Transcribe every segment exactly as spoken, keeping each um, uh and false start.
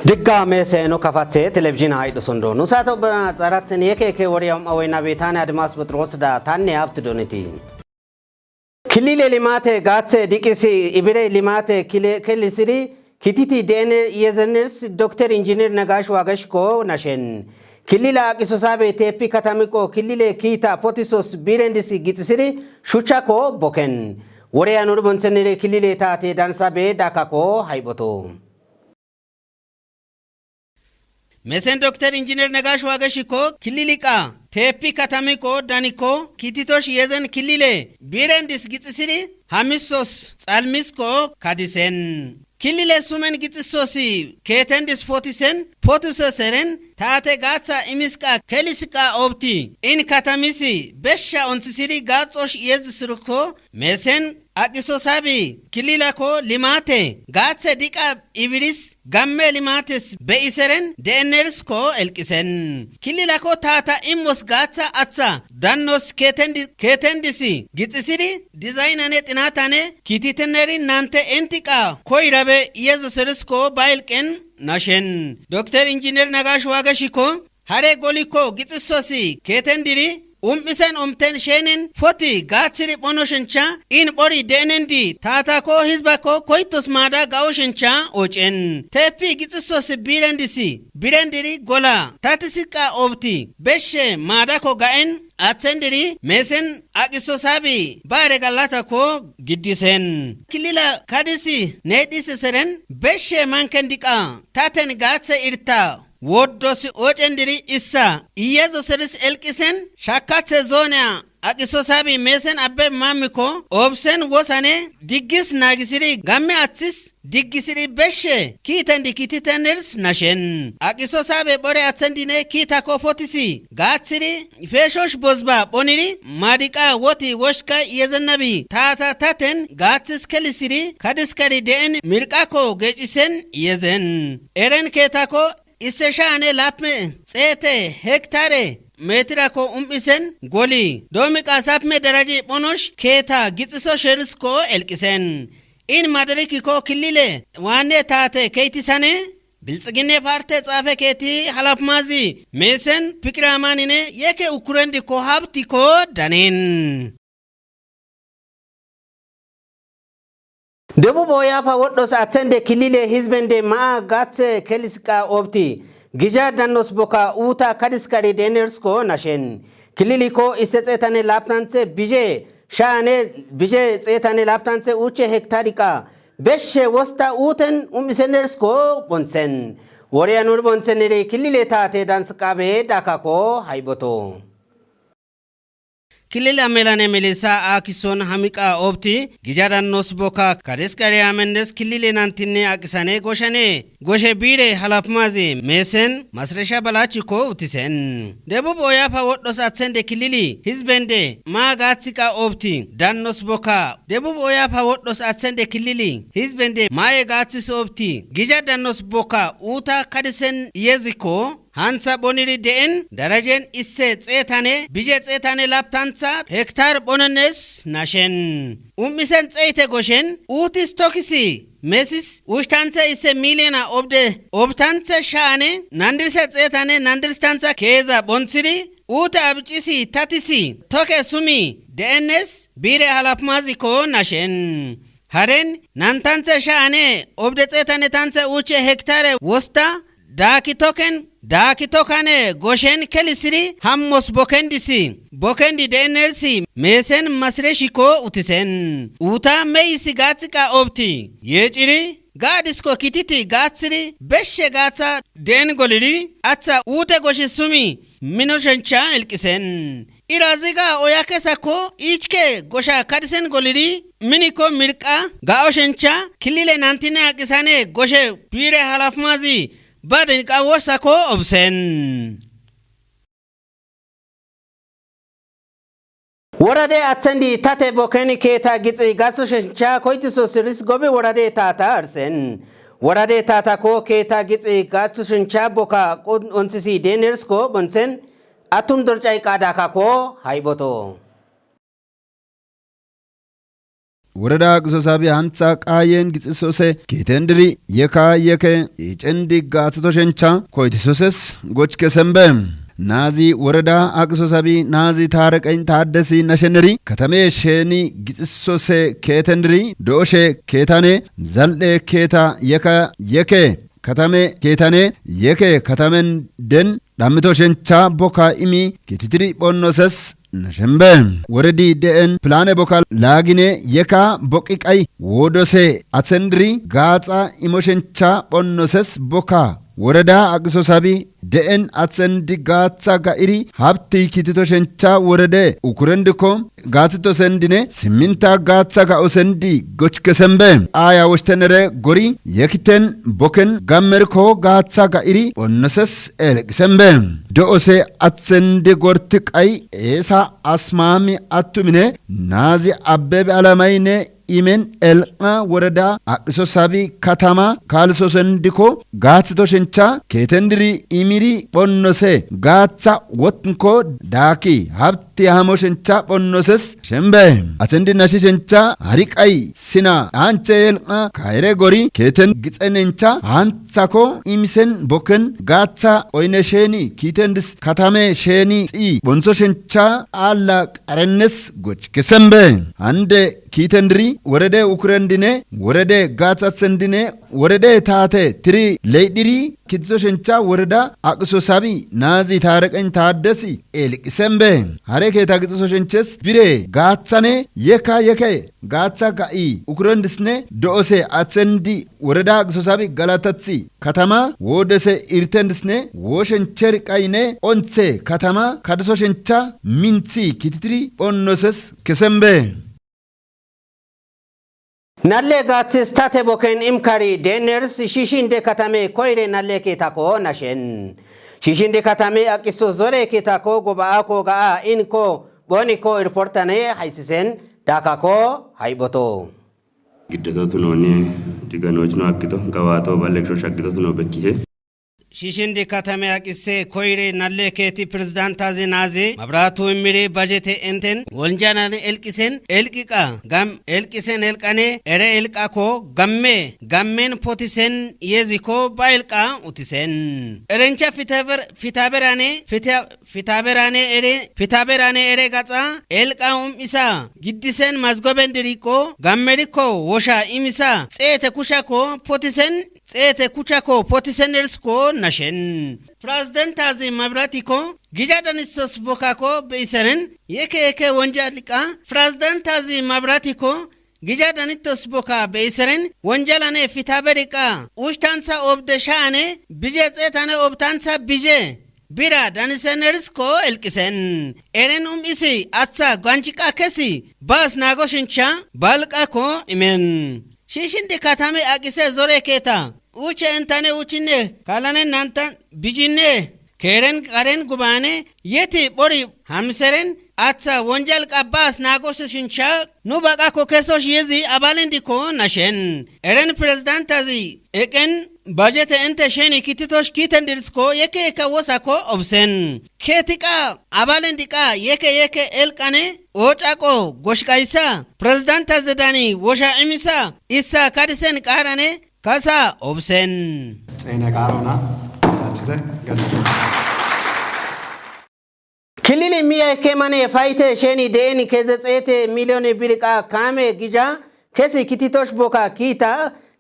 Diggaame seeno kafatse televizhiin haayidhu sondoo. Nu saate ubba xaratsen yeke yeke woriya um'a woyna betaane Adimaas Phexiroos da tanne abtidoniti. Killile limaate gaatse diqisi ibire limaate kile-, kelisiri kititi de'ene iyezeneris Dokter Injiner Nagaash Waagashi ko nashen. Killila aqiso saabe teeppi katami ko killile kiita potisos biirendis gixisiri shucha ko boken. Wore yanuri bontsenire killile taate dansa be daaka ko hayiphoto. Mesen Dokter Injiner Nagaash Waagashi ko killili qa teeppi katami ko dani ko kititosh iyezen killile biirendis gixisiri hamisos xalmis ko kadisen. Killile sumen gixissosi keetendis potisen potiseseren taate gaatsa imis qa kelis qa obti in katamisi beshsha ontisiri gaaxosh iyezisirko mesen aqiso saabi killila ko limaate gaatse diqa ibiris gamme limaates be'iseren de'eneris ko elqisen. Killila ko taata immos gaatsa atsa dannos keetendi-, keetendisi gixisiri dizaynane xinaatane kititeneri nante inti qa koyrabe iyezoseris ko ba elqen nashen. Dokter Injiner Nagaash Waagashi ko hare goli ko gixissosi keetendiri um'isen omten sheenen poti gaatsiri phonoshencha in phori de'enendi taata ko hizba ko koytos maada ga'oshencha ocen. Teeppi gixissosi biirendisi biirendiri gola tatisi qa obti beshshe maada ko ga'en atsendiri mesen aqiso saabi baare gallata ko giddisen. Killila kadisi needhiseseren beshshe manken diqa taten gaatse irta woddosi ocendiri issa iyezoseris elqisen shakkatse zoonea aqiso saabi mesen abbe mammiko obsen wosane diggis naagisiri gamme atsis diggisiri beshshe kiitendi kititeneris nashen. Aqiso saabe phore atsendine kiita ko potisi gaatsiri peeshosh bozba phoniri maadiqa woti woshka iyezennabi taata taten gaatsis kelisiri kadiskari de'en mirqa ko gecisen iyezen. Eren keeta ko isse sha'ane laapme xeete hektare meetira ko um'isen goli doomiqa sapme daraji phonosh keeta gixiso sheris ko elqisen. In madariki ko killile waanne taate keytisane bilxiginne parte xaafe keeti halafmaazi meesen piqira amaanine yekke ukkurendi ko habti ko danin. Debub Oyapa wodhos atsende kilile hizbende ma'a gatse kelisqa obti gija dannos boka uuta kadiskari denersko nashen. Kilili ko isse xeetane laaptantse bije sha'ane bije xeetane laaptantse uuche hektariqa beshe wosta uuten um'isenersko bontsen. Woriyanur bontseniri kilile taate dansqabe dakako hayboto. Kilil amelane melesa akison hamiqa obti gija dannos boka kadiskari amendes kilile nantinne aqisane goshane goshe biire halafmazi meesen masresha balachiko utisen. Debub Oyapa wodhos atsende kilili hizbende ma'a gatsiqa obti dannos boka. Debub Oyapa wodhos atsende kilili hizbende ma'e gatsis obti gija dannos boka uuta kadisen iyeziko hantsa boniri de'en darajen isse xeetane bije xeetane laaptantsa hektar bonones nashen. Um'isen xeete goshen uutis tokisi meesis ushtantse isse miliyona obde obtantse sha'ane nandirse xeetane nandirstantsa keeza bontsiri uute abicisi tatisi toke sumi de'enes biire halafmaziko nashen. Haren nantantse sha'ane obde xeetane tantse uuche hektare wosta daaki token daaki tokane goshen kelisiri hammos bokendisi bokendi de'enersi meesen masreshiko utisen. Uuta meyisi gatsiqa obti yeeciri gaadisko kititi gaatsiri beshe gaatsa de'en goliri atsa uute goshe sumi minoshencha ilqisen. Iraziga oyakesako ichke gosha kadisen goliri miniko mirqa ga'oshencha kilile nantine aqisane goshe biire halafmazi badin qawosako obsen. Worade atsendi tate boken keeta gixi gatsoshencha koytiso siris gobi worade taata arsen. Worade taata ko keeta gixi gatsoshencha boka qun onsisi denersko bonsen. Atum dorcay qadaka ko hayboto. woreda aqiso sabi hantha qaayen gixisose kiitendiri yeka yeke icendi gaathito shencha koytisoses gochke sembe. Naazi woreda aqiso sabi naazi taareqeny taaddesi nasheneri katame sheeni gixisose keetendiri do'oshe keetane zal'e keeta yeka yeke katame keetane yeke katamen den dhammito shencha boka imi kititiri phonnoses nashenbe. Woredi de'en pilane boka laagine yeka boqi qay woodose atsendiri gaaxa imo shencha phonnoses boka woreda aqiso sabi de'en atsendi gaatha ga'iri habti kitito shencha worede ukurendiko gaathito sendine simminta gaatha ga'o sendi gochke sembe. Aya woshtenere gori yekiten boken gammeriko gaatha ga'iri phonnoses elqi sembe. Do'ose atsendi gorti qay eesa asmaami attumine naazi abbebe alamayne imen elq'a woreda aqiso sabi katama kaaliso sendiko gaathito shencha keetendiri imiri phonnose gaatha wotnko daaki habti hamo shencha phonnoses shenbe. Asendi nashi shencha hari qay sina dhaanche elq'a kayire gori keeten gixenencha hanthako imisen boken gaatha oyne sheeni kiitendis katame sheeni xii phonso shencha alla qarennes gochke sembe. Hande kiitendiri worede ukurendine worede gaathatsendine worede taate tiri leydhiri kitito shencha woreda aqiso sabi naazi taareqeny taaddesi elqi sembe. Hare keeta gixiso shenches bire gaathane yeka yeke gaatha ga'i ukurendisne do'ose atsendi woreda aqiso sabi galatathi katama woodese irtendisne woo shencher qayne onthe katama kadiso shencha minthi kititiri phonnoses kesembe. Nalle gaathis tate boken imkari deeners shiishinde katame koyre nalle keetako nashen. Shiishinde katame aqiso zore keetako goba'ako ga'a inko phoniko irportane haysisen daakako hayphoto. Giddeto tunoonni diganochno akkito gawaato ballekisho shaggito tuno bekkihe. Shiishindi katame aqise koyre nalle keeti pirezidantazi naazi mabraatu immiri bajete enten wonjalane elqisen elqiqa gam elqisen elqane ere elqako gamme gammen potisen yeziko ba elqa utisen. Erencha fitaber fitaberane fita fitaberane ere fitaberane ere gaxa elqa um'isa giddisen mazgoben diriqo gammeriko wosha imisa xeete kushako potisen xeete kuchako potisenerisko nashen. Pirazidentazi mabiratiko gija danistos bokako be'iseren yeke yeke wonjaliqa pirazidentazi mabiratiko gija danittos boka be'iseren wonjalane fitaberiqa ushtansa obde sha'ane bije xeetane obtansa bije bira danisenerisko elqisen. Eren um'isi atsa ganchiqa kesi baas naagoshincha balqako imen. Shiishindi katame aqise zore keeta uche entane uchinne kalane nantan bijinne keeren qaren gubane yeti phori hamiseren atsa wonjalqa baas naagoshincha nu baqako kesosh yezi abalendiko nashen. Eren pirezidantazi eqen bajete ente sheni kititosh kiitendirisko yeke yeke wosako obsen. Keetiqa abalendiqa yeke yeke elqane ochaqo goshqaysa pirezidantazi dani wosha imisa issa kadisen qaarane kasa obsen. Xeene qaarona achise gadi. Kilili miya kemane fayte sheni de'eni keze xeete miliyone biriqa kaame gija kesi kititosh boka kiita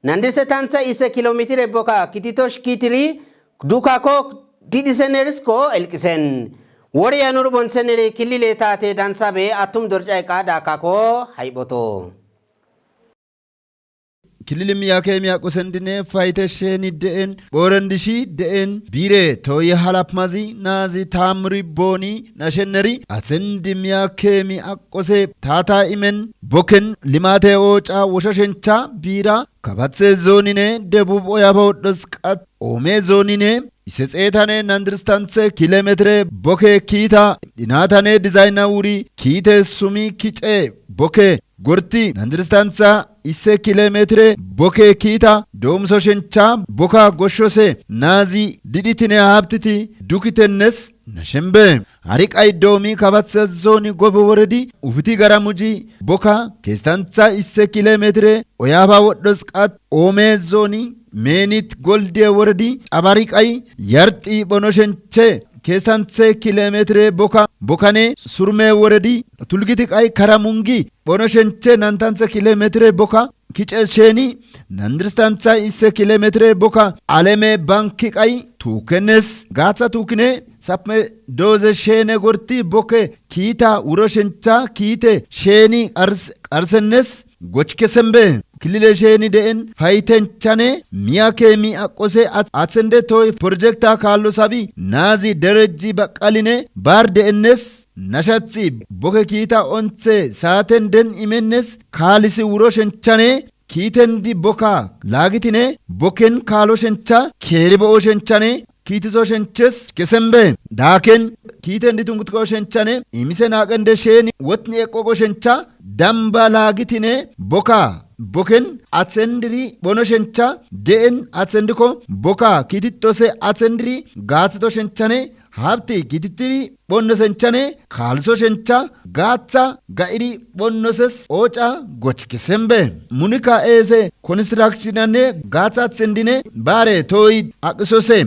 nandirse tansa ise kilomitire boka kititosh kiitiri dukako didhisenerisko elqisen. Wori yanur bonseneri kilile taate dansabe atum dorcayqa daakako hayphoto. Kilili miya keemi aqosendine fayte sheni de'en phoorendishi de'en biire tooye halapmazi naazi taamuri booni nasheneri asendi miya keemi aqose taata imen boken limate ooca woshashencha biira kabatse zoonine debub oyaba wodhos qat oome zoonine ise xeetane nandiristanthe kilemetire boke kiita dhinatane dizayna wuri kiite sumi kice boke gorti nandiristantha isse kilemetire boke kiita doomusoshencha boka goshshose naazi didhitine habtiti dukitennes Nashembe. Hari qay doomi kabatsa zooni gobe woredi ufiti gara muji boka kestantha isse kilemetire oyafa wodhos qat oome zooni meenit goldiye woredi cabari qay yarxi phono shenche kestanthe kilemetire boka bokane surme woredi tulgiti qay karamungi phono shenche nantantha kilemetire boka kices sheeni nandiristantha isse kilemetire boka aleme banki qay tuukenes gaatha tuukine sapme dooze sheene gorti boke kiita wuro shencha kiite sheeni qarsennes gochke sembe kilile sheeni de'en faytenchane miyake mi aqqose atsende tooy porjekta kaallo sabi naazi derejji baqqaline baar de'ennes nashathi boke kiita onthe saaten den imennes kaalisi wuro shenchane kiitendi boka laagitine boken kaalo shencha keeri bo'o shenchane kiitiso shenches kesembe daaken kiitendi tungutko shenchane imise naaqende sheeni wotni eqqoqo shencha damba laagitine boka boken atsendiri phono shencha de'en atsendiko boka kiitittose atsendiri gaathito shenchane habti kiitittiri phonnosenchane kaalso shencha gaatha ga'iri phonnoses ooca gochke sembe munika eese konistirakshinanne gaatha atsendine baare tooyi aqisose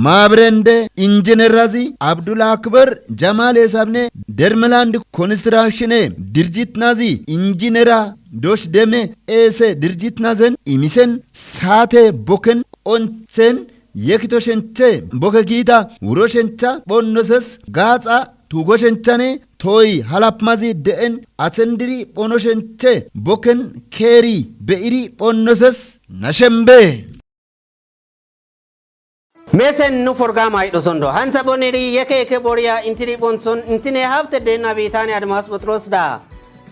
maabirende injinerazi abdulakbar jamaale sabne dermelandi konistirakshine dirjitnazi injinera dosh deme eese dirjitnazen imisen saate boken qonthen yekito shenche boke kiita wuro shencha phonnoses gaaxa tuugo shenchane tooyi halapmazi de'en atsendiri phono shenche boken keeri be'iri phonnoses nashembe. Meesen nu porgaama idhosondo hansa phoniri yeke yeke phoriya intiri phonson intine habte deenna biitaane admaas phoxirosda.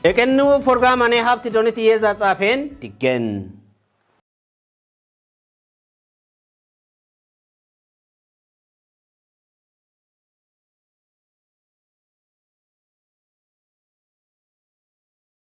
Eqen nu porgaamane habti doniti yeeza xaafeen diggen.